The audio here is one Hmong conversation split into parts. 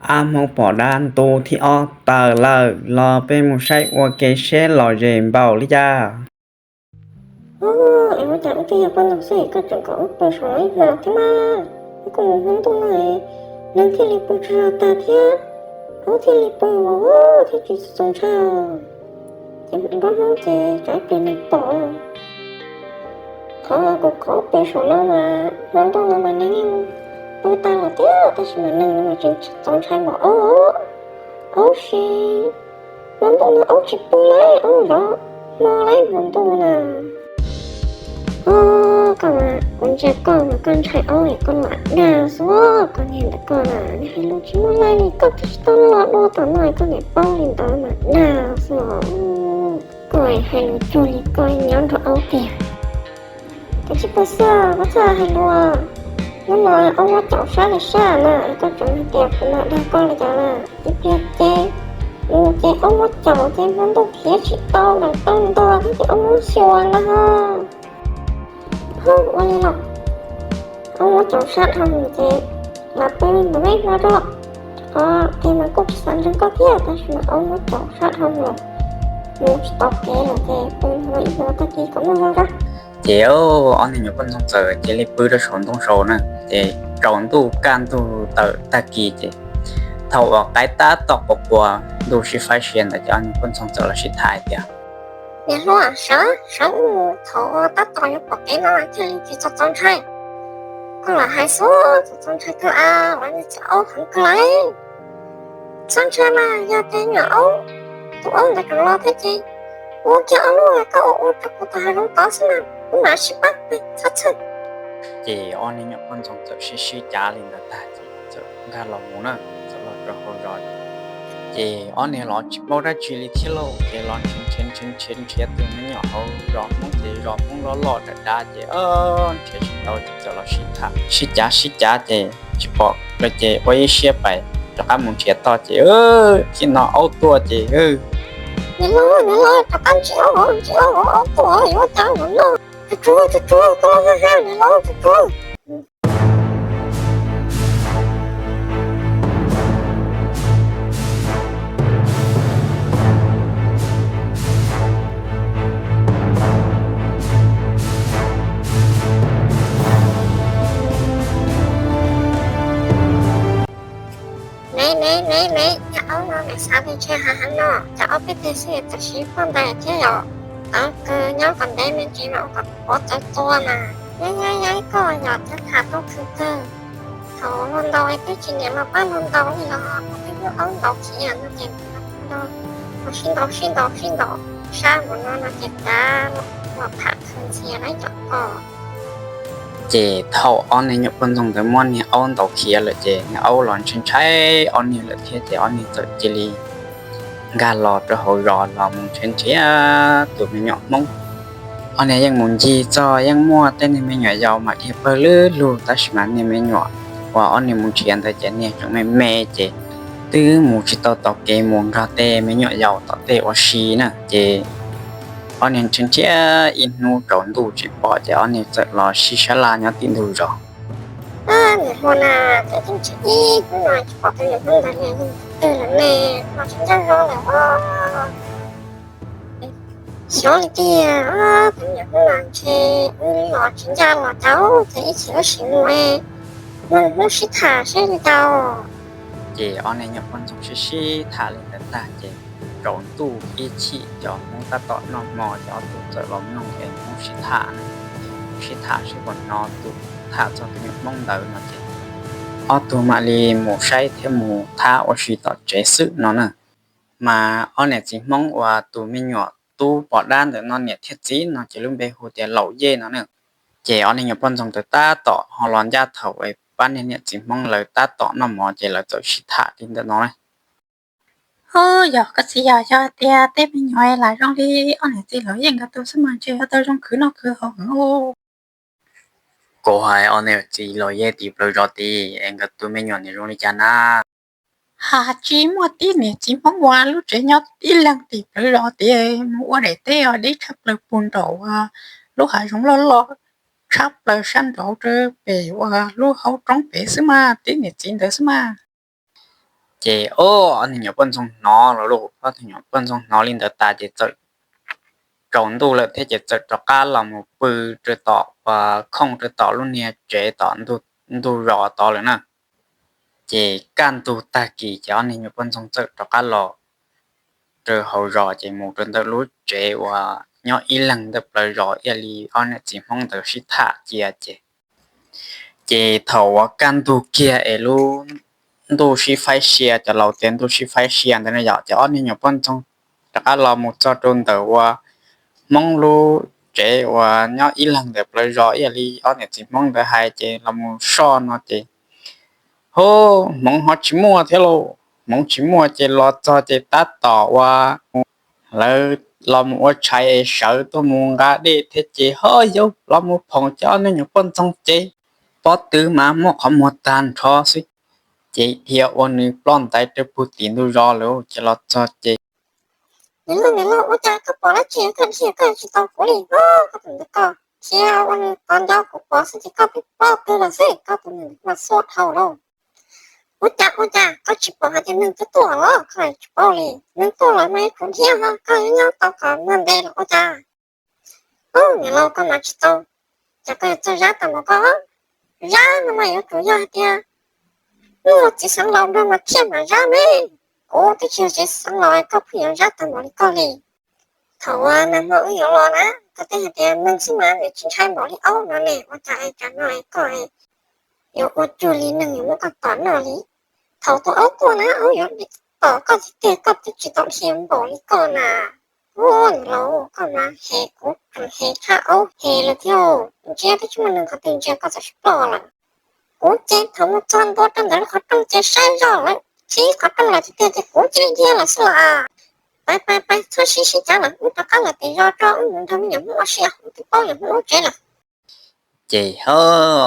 Ab Hmoob pom dab ntu thib ob tawm lawm los peb mus saib ua ke seb lom zem npaum li cas. Ua cas ub twb yog poj ntxoog xwb koj tseem kom wb pw saum no ib hmo thiab mas. Wb kuj mus hnub ntuj no neeg thiaj li pw tsaug zog tag thiab, wb thiaj li pw thiab tsis txaus ntshai. Ces npab hnub ces tsam ib pliag neeg pom. Qhov kuv khov pem saum no mas hmo ntuj no mas neeg yeej pw tag lawm thiab tab sis mas neeg no mas tseem txaus ntshai npaum. Aub, aub si, hmo ntuj no aub tsis pw lauj, aub zov hmo lauj hmo ntuj na. Koj mas kuv ntsia koj mas koj ntshai aub es koj lam dag xwb, koj niag ntawm koj na, nws hais lus tsis muaj laij li, koj twb tsis tau los dua tom no koj niam paub li ntawd mas dag xwb os. Koj hais lus cuag li koj nyob nrog aub tiag. Koj tsis pw xwb, koj txhob hais lus. Hnub no aub muab caum sab li sab na, koj tseem hais tias kuv lam dag koj li cas na. Ib pliag ces, ces aub muab caum ces hmo ntuj khiav tsis tau, ntaus tau ntua thiab ces aub muab xyuas na. Hu ua li los, aub muab caum sab dhau ces lam pw ntawm no rau. Qhov tiag mas kuj tsis xav nrog koj thiab tab sis mas aub muab caum sab dhau los, mus tsis tau kev lawm ces pw ntawm no ib hmo tag kis kom muaj zog zog. Ces ob niag nyuam poj ntxoog txawm cia li pw rau saum ntoo saud na, ces tsaus ntuj kaj ntug tawm tag kis ces thaum uas qaib tab tom quas quas ntuj sib faib sia ntawd ces ob niag poj ntxoog txawm los sib tham hais tias, niam hluas, sawv, sawv mus, thaum tab tom yuav pom kev no thiaj li tsis txaus txaus ntshai. Koj lam hais xwb, txaus txaus ntshai kawg av, ua li txawm aub heev kawg lauj. Txaus ntshai mas yog tias nyuam aub, tus aub ntawd tseem los thiab ces ua kiag ob lub koj ua ua rau kuv tom hav zoov tod xwb mas kuv mam sib pab txhob txhawj. Ces ob niag nyuam poj ntxoog txawm sib sib cav li ntawd tag ces txawm nkag los mus na, txawm los rau hauv zos. Ces ob niag los tsis paub dab tsi li thiab lauj, ces los nrhiav nrhiav nrhiav nrhiav tus me nyuam hauv zos Hmoob ces zos Hmoob loj loj dav dav ces nrhiav tsis tau ces txawm los sib tham sib cav sib cav ces tsis pom lawm ces ua ib siab pais rov qab mus nrhiav tod ces txij no aub tuaj ces, niam laus, niam laus, rov qab ntsia aub, ntsia aub, aub tuaj yuav cas no, tsuag tsuag tsuag tsuag, koj los ha ha niam laus, tsuag tsuag. Me me me me, cov aub no nws xav li ntshai heev no, cov aub peb teg xwb txawm siv poj ntaiv thiab yom. Tawv kawg, nyob kom ntev me ntsis mas ua kom pov tawv tua mas. Yeeb yeeb yeeb, koj yog tus tham tau khwv kawg. Thaum luag ntaus twb tsis niam los pab luag ntaus li los, twb muab aub ntaus khiav no ces ntaus, sib ntaus sib ntaus sib ntaus sab npaum no no ces kav los tham khwv ntxias lawm cov ko. Ces thaum ob niag nyuam poj ntxoog ntawd muab niag aub ntaus khiav lawm ces niag aub los ntshai ntshai ob niag lawm thiab ces ob niag txawm cia li nkag los rau hauv zos los mus nrhiav nrhiav tus me nyuam Hmoob. Ob niag yeej mus ncig txog yeej muaj tej niag me nyuam yaus mas dhia pawg lug lug tab sis mas niag me nyuam uas ob niag mus nrhiav ntawd ces niag tseem me me ces twb mus tsis tau tom kev mus nrog tej me nyuam yaus tom tej ua si na ces ob niag nrhiav nrhiav ib hnub tsaus ntuj tsis pom ces ob niag txawm los sib sab laj nyob tim ntug zos. Niam hluas na, ces twb nrhiav ib hnub no tsis pom tus niam hluas ntawd li, yog tus twg lawm ne, los tsis ncaj zos lawm os. Xyov li tiag, tus niam hluas no ntshe wb los tsis ncaj los cas, ces ib chim wb sim mus, mus hnub sib tham seb li cas. Ces ob niag nyuam poj ntxoog sib sib tham li ntawd tag ces tsaus ntuj ib chim cov Hmoob tab tom noj hmo ces ob tug txawm los mloog es Hmoob sib tham na, sib tham seb puas hnov tus tham txog tus nyuam Hmoob ntawd no ces ob tug mam li mus saib thiab mus thab ua si tom tsev xwb no na. Mas ob niam txiv Hmoob uas tus me nyuam tub pom dab ntawm no niam thiab txiv no ces lub npe hu tias Laum Yej no na. Ces ob niag nyuam poj ntxoog ntawd tab tom ho los ncaj thaum pab niag niam txiv Hmoob lawv tab tom noj mov ces lawv txawm sib tham li ntawm no na. Ho yog koj txiv, yog, yog tias tej me nyuam lam zoo li ob niam txiv Laum Yej nkawd tus xwb mas ntshe yuav tau zoo khwv noj khwv haus heev. Kuv hais ob niam txiv Laum Yej tim plawv zos tid es nkawd tus me nyuam nws zoo li cas na? Has tsis muaj tib niam txiv Hmoob ua lub tsev nyob tib leeg tim plawv zos tid, mus ua daim teb deb tshaj plaws puag nraum lub hav zoov loj loj tshaj plaws sab nraud pem uas lub hauv roob pem xwb mas tib niam txiv ntawd xwb mas. Ces ob niag me nyuam poj ntxoog hnov los lauj, ob niag me nyuam poj ntxoog hnov li ntawd tas ces txawm tsaus ntuj lawm thiab ces txawm rov qab los mus pw rau tom, khooj rau tom lub niag tsev tom ntug zos tod lawm na. Ces kaj ntug tag kis ces ob niag me nyuam poj ntxoog txawm rov qab los rau hauv zos ces mus rau ntawm lub tsev uas nyob ib leeg ntawm plawv zos ib yam li ob niam txiv Hmoob ntawd sib tham cia ces ces thaum uas kaj ntug kiag es lub ntuj sib faib sia, cov laus tias ntuj sib faib sia ntawd na yom, ces ob niag me nyuam poj ntxoog rov qab los mus txog rau ntawm uas Hmoob lub tsev uas nyob ib leeg ntawm plawv zos ib yam li ob niam txiv Hmoob ntawd hais ces los mus soj no ces hub, hmoov ho tsis muaj thiab lauj. Hmoov tsis muaj ces los txog ces tab tom uas lawv los mus ua tshais es sawv tuaj mus nqa dej thiab ces ho yau los mus phoom cov ob niag me nyuam poj ntxoog ces pob tw mas muaj qhov muag tag nrho xwb. Ces dhia ua nws ploj ntais rau puag tim ntug zos lawm ces los txog ces, Niam loj, niam loj, ua cas koj pom dab tsi koj dhia koj tsis taus kuv li? Koj tus ntawd koj dhia ua nws qhov ncauj kuv pom xwb ces koj pheej pob tw los xwb, koj tus ntawd mas xuab dhau lawm. Ua cas ua cas koj tsis pom hais tias neeg twb tuaj los? Koj tsis paub li, neeg tuaj los mas kuv dhia ho koj nyob tau kom muag ntev los ua cas? Ub, niam laus, koj mas tsis tau, cas koj yuav txawj zab tag npaum koj? Zab no mas yuav tsum yog hais tias muaj txiv xeev laus nrog mas thiaj mam zab ne. Kuv twb tsis yog txiv xeev laus koj pheej yuav zab tag npaum li koj li. Thaum uas nag hmo wb yuav los na, koj twb hais tias neeg xwb mas nws tsis ntshai npaum li aub no ne, ua cas es tsam no koj yuav ua cuag li neeg yuav muab koj tom noj li. Thaum tus aub tuaj na aub yuav tom koj tiag tiag, koj twb tsis tau dhia npaum li koj na. Ub, niam laus, koj mas hem kuv tseem hem tshaj aub hem lawm thiab. Ntsia twb tsis muaj neeg qhov twg ntsia koj txawm sib ploj lawm. Kuv ces thaum mus txog ntua rau ntawm lub qhov rooj ces saib zoj lawm, txhib qhov rooj lawm tiag tiag ces kuv cia li dhia los xwb los. Pais pais pais, txhob sib sib cav lawm, wb rov qab los pem zos tso, wb mus nrog me nyuam Hmoob ua si, wb twb paub nyuam Hmoob lub tsev lawm. Ces ho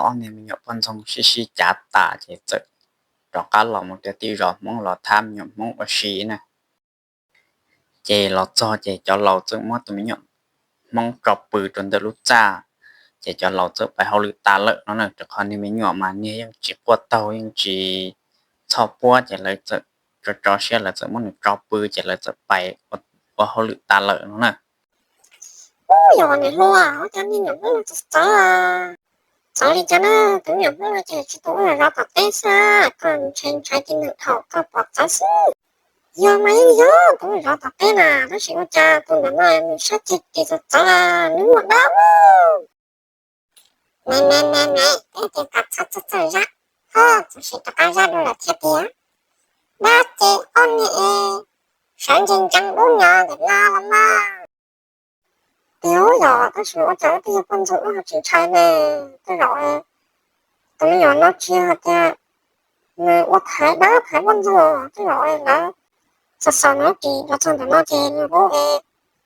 ob niag me nyuam poj ntxoog sib sib cav tas ces txawm rov qab los mus rau tim zos Hmoob los thab me nyuam Hmoob ua si na. Ces los txog ces cov laus txawm muab tus me nyuam Hmoob tso pw rau ntawm lub txaj, ces cov laus txawm pais hauj lwm tas lawm no na, rau qhov niag me nyuam mas niag yeej tsis quaj taug yeej tsis txhoj puab ces lawv txawm tso tso siab lawv txawm muab nws tso pw ces lawv txawm pais ua hauj lwm tas lawm no na. Ub, yog niam hluas, ua cas me nyuam Hmoob txawv txawv, txawv li cas na? Tus me nyuam Hmoob no ces tsis tus uas zov tom teb xwb, koj ntshai ntshai ces nws thaum koj pom txawv xwb. Yog mas yeej yog tus uas zov tom teb na, tab sis ua cas tus ntawm no nws sab ceg ris txawv txawv, nws muaj dab. Me me me me, peb tias kom txhob txawj txawj zab, ho txawm sim rov qab zab dua lawm thiab tiag. Dab ces ob niag es sawv ntseg ntsees dub nyom ntawm no los mas. Tiag yog, tab sis ua cas wb twb yog poj ntxoog wb ho tsis ntshai ne. Tej zaum tus me nyuam no tsis hais tias nws ua thaiv dab thaiv poj ntxoog, tej zaum lawv xav xav nws ris los txog ntawm no ces nws kuj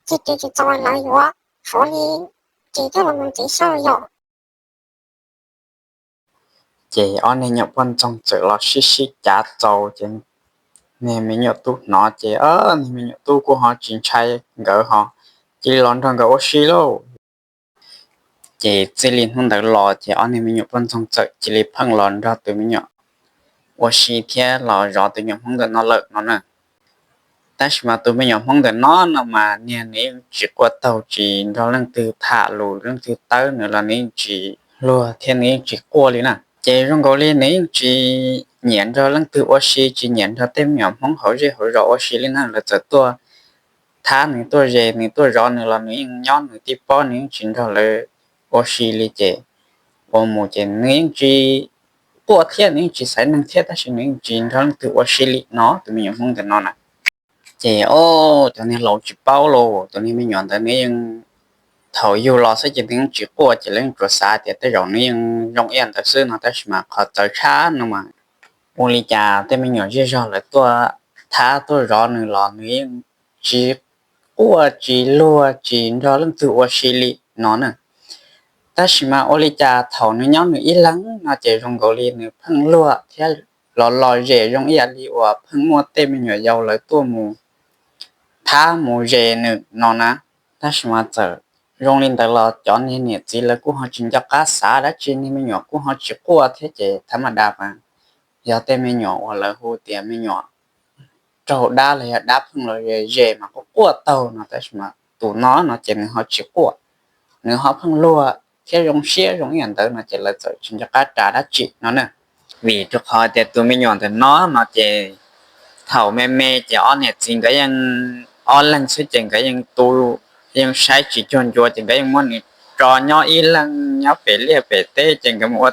ceg ris tsis txaus lawv yuav suav li ris coj los mus ntxiv xwb yom. Ces ob niag me nyuam poj ntxoog txawm los sib sib cav txaus ces niag me nyuam tub hnov ces niag me nyuam tub kuj ho tsis ntshai nkawd ho cia li los nrog nkawd ua si lauj. Ces txij li hnub ntawd los ces ob niag me nyuam poj ntxoog txawm cia li pheej los nrog tus me nyuam ua si thiab los zov tus me nyuam Hmoob ntawm no lawm no na. Tab sis mas tus me nyuam Hmoob ntawm no no mas niag nws yeej tsis quaj taug, tsis nrog leej twg tham lus, leej twg tawb nws los nws yeej tsis luag thiab nws yeej tsis quaj li na. Ces zoo nkaus li nws yeej tsis nyiam nrog leej twg ua si, tsis nyiam nrog tej me nyuam Hmoob hauv zej hauv zos ua si li na. Lawv txawm tuaj thab nws, tuaj zes nws, tuaj zov nws los nws yeej nyob nws tib pob, nws yeej tsis nrog lawv ua si li. Ces ua mus ces nws yeej tsis quaj thiab nws yeej tsis xaiv neeg thiab, tab sis nws yeej tsis nrog leej twg ua si li no, tus me nyuam Hmoob ntawm no na. Ces o, cov niag laus tsis paub los tus niag me nyuam ntawd nws yeej, thaum yug los xwb ces nws yeej tsis quaj, ces lawv yeej tsuas xav tias tej zaum nws yeej zoo ib yam ntawd xwb no, tab sis mas qhov txawv tshaj no mas ua li cas tej me nyuam zej zog lawv tuaj thab tuaj zov nws los nws yeej tsis quaj tsis luag tsis nrog leej twg ua si li no na. Tab sis mas ua li cas thaum nws nyob nws ib leeg no ces zoo nkaus li nws pheej luag thiab los lom zem zoo ib yam li uas pheej muaj tej me nyuam yaus lawv tuaj mus thab mus zes nws no na. Tab sis mas txawm zoo li ntawd los cov niag niam txiv lawv kuj ho tsis nco qab xav dab tsi, niag me nyuam kuj ho tsis quaj thiab, ces thav mas das mas yog tej me nyuam uas lawv hu tias me nyuam raug dab los yog dab pheej los ze mas quaj quaj taug no, tab sis mas tus no no ces nws ho tsis quaj, nws ho pheej luag thiab zoo siab zoo ib yam ntawd no ces lawv txawm tsis nco qab ras dab tsi no na. Vim rau qhov tias tus me nyuam ntawm no no ces thaum me me ces ob niam txiv nkawd yeej ob leeg xwb ces nkawd yeej tu, yeej saib tsis cuag ncua ces nkawd yeej muab nws tso nyob ib leeg nyob pem liaj pem teb ces nkawd mus ua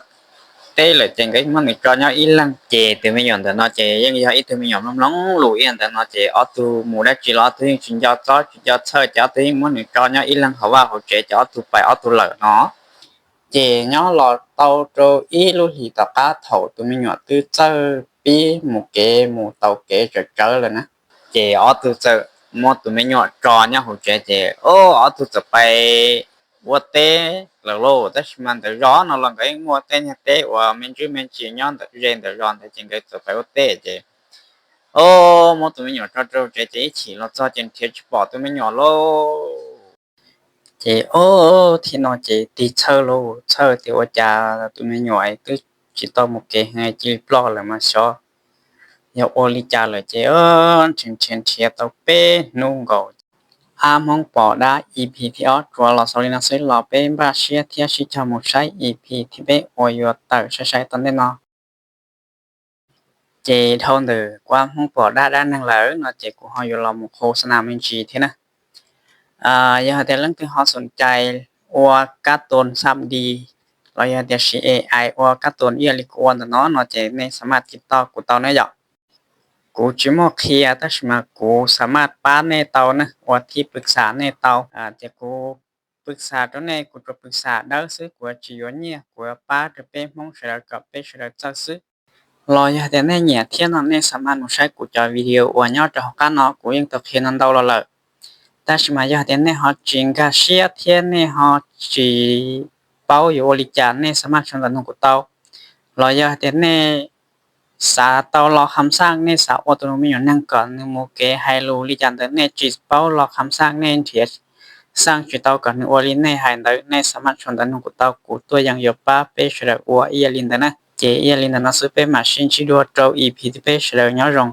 teb lawm ces nkawd yeej muab nws tso nyob ib leeg. Ces tus me nyuam ntawm no ces yeej yog ib tug me nyuam mloog mloog lus ib yam ntawd no ces ob tug mus dab tsi los ob tug yeej tsis nco txob tsis nco txhawj ces ob tug yeej muab nws tso nyob ib leeg hauv vaj hauv tsev ces ob tug pais ob tug lawm no. Ces nyob los tau rau ib lub hlis tom qab thaum tus me nyuam twb txawj pib mus kev mus taus kev tsawv tsawv lawm na, ces ob tug txawm muab tus me nyuam tso nyob hauv tsev ces ob tug txawm pais ua teb lawm lauj. Tab sis mas ntawm zos no los nkawd yeej muaj tej niag teb uas me ntsis me ntsis nyob ntawm ze ntawm zos ntawd ces nkawd txawm pais ua teb ces muab tus me nyuam tso rau tsev ces ib chim los txog ces nrhiav tsis pom tus me nyuam lauj. Ces ob thib no ces tig txhawj lauj, txhawj tias ua cas tus me nyuam twb tsis tau mus kev heev cia li ploj lawm mas xyov yog ua li cas lawm ces nrhiav nrhiav nrhiav tau peb hnub nkaus. Ab Hmoob Pom Dab E P thib ob tsuas los xaus li no xwb, los peb npaj siab thiab sib cog mus saib E P thib peb uas yuav tawm sai sai tom ntej no. Ces dhau ntawm kuv Ab Hmoob Pom Dab dab neeg lawm no ces kuv ho yuav los mus qhos xa nas me ntsis thiab na. Yog hais tias leej twg ho xoom cai ua kab toos xam di los yog tias siv A I ua kab toos ib yam li kuv ua ntawm no no ces nej xa maj tiv toj kuv tau na yom. Kuv tsis muaj qhia tab sis mas kuv xa maj pab nej tau na, ua thib pwv xam nej tau. Ces kuv pwv xam rau nej, kuv tsuas pwv xam dawb xwb, kuv tsis yuav nyiaj, kuv yuav pab rau peb Hmoob sawv daws kom peb sawv daws txawj xwb. Los yog tias nej nyiam thiab no nej xa maj mus saib kuv cov video uas nyob rau hauv qab no kuv yeej tau qhia no ntau los lawm. Tab sis mas yog tias nej ho tsis nkag siab thiab nej ho tsis paub yuav ua li cas nej xa maj sau ntawv nug kuv tau. Los yog tias nej xav tau los kham xaj, nej xav ua tus me nyuam neeg kom nws mus kev hais lus li cas ntawd nej tsis paub los kham xaj, nej nrhiav xaj tsis tau kom nws ua li nej hais ntawd nej xa maj sau ntawv nug kuv tau, kuv tuaj yeej yuav pab peb sawv daws ua ib yam li ntawd na. Ces ib yam li ntawd no xwb peb mam sib ntsib dua rau E P thib peb, sawv daws nyob zoo.